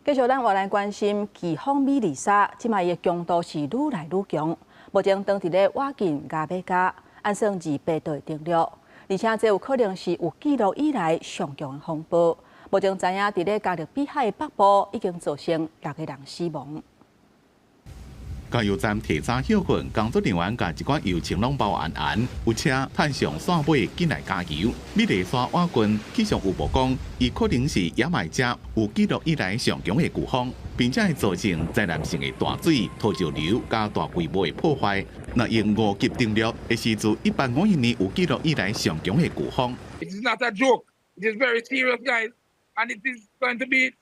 繼續咱來關心颶風美麗莎，這擺伊的強度是愈來愈強。目前當佇咧倚近牙買加，按算28度會登陸，而且這有可能是有記錄以來上強的風暴。目前知影佇咧加勒比海北部已經造成六個人死亡。加油站提早歇睏，工作人員共一寡油槍攏包安安，有車趁上線尾進來加油。美麗莎倚近氣象預報講，伊可能是牙買加有記錄以來上強的颶風，並且會造成災難性的大水、土石流佮大規模的破壞。若用五級登陸，會是自1851年有記錄以來上強的颶風。 It is not a joke. It is very serious, guys, and it is going to be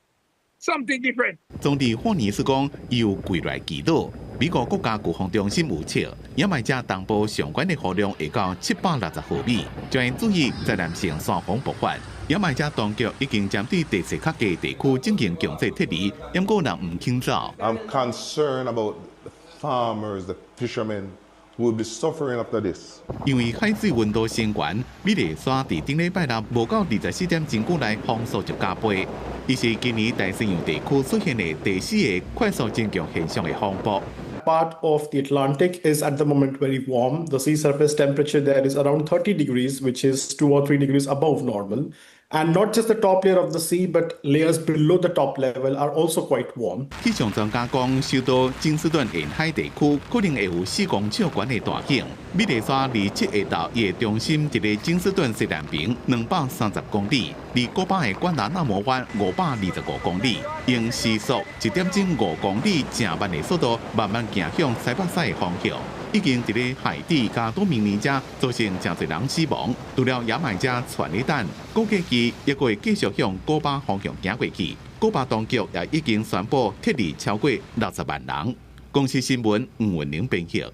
something different. 總理霍尼斯講，伊有跪來祈禱。美國國家颶風中心預測，牙買加東部上懸的雨量會到760毫米，就應注意災難性山洪爆發。牙買加當局已經針對地勢較低地區進行強制撤離，毋過人毋肯走。 I'm concerned about the farmers, the fishermen who will be suffering after this. 因為海水溫度升懸，美麗莎佇頂禮拜六無夠24點鐘內風速就加倍。伊是今年大西洋地區出現的第四个快速增強現象的風暴。 Part of the Atlantic is at the moment very warm. The sea surface temperature there is around 30 degrees, which is 2 or 3 degrees above normal. And not just the top layer of the sea, but layers below the top level are also quite warm. 氣象專家講，首都金斯頓沿海地區可能會有4公尺懸的大湧。美麗莎27下晝，伊的中心佇咧金斯頓西南邊230公里，離古巴的關達納摩灣525公里，用時速1.5公里誠慢的速度慢慢行向西北西的方向。已經佇咧海地佮多明尼加造成誠濟人死亡。除了牙買加傳咧等，估計伊抑閣會繼續向古巴方向行過去。古巴當局也已經宣布撤離超過60萬人。公視新聞吳文玲編譯。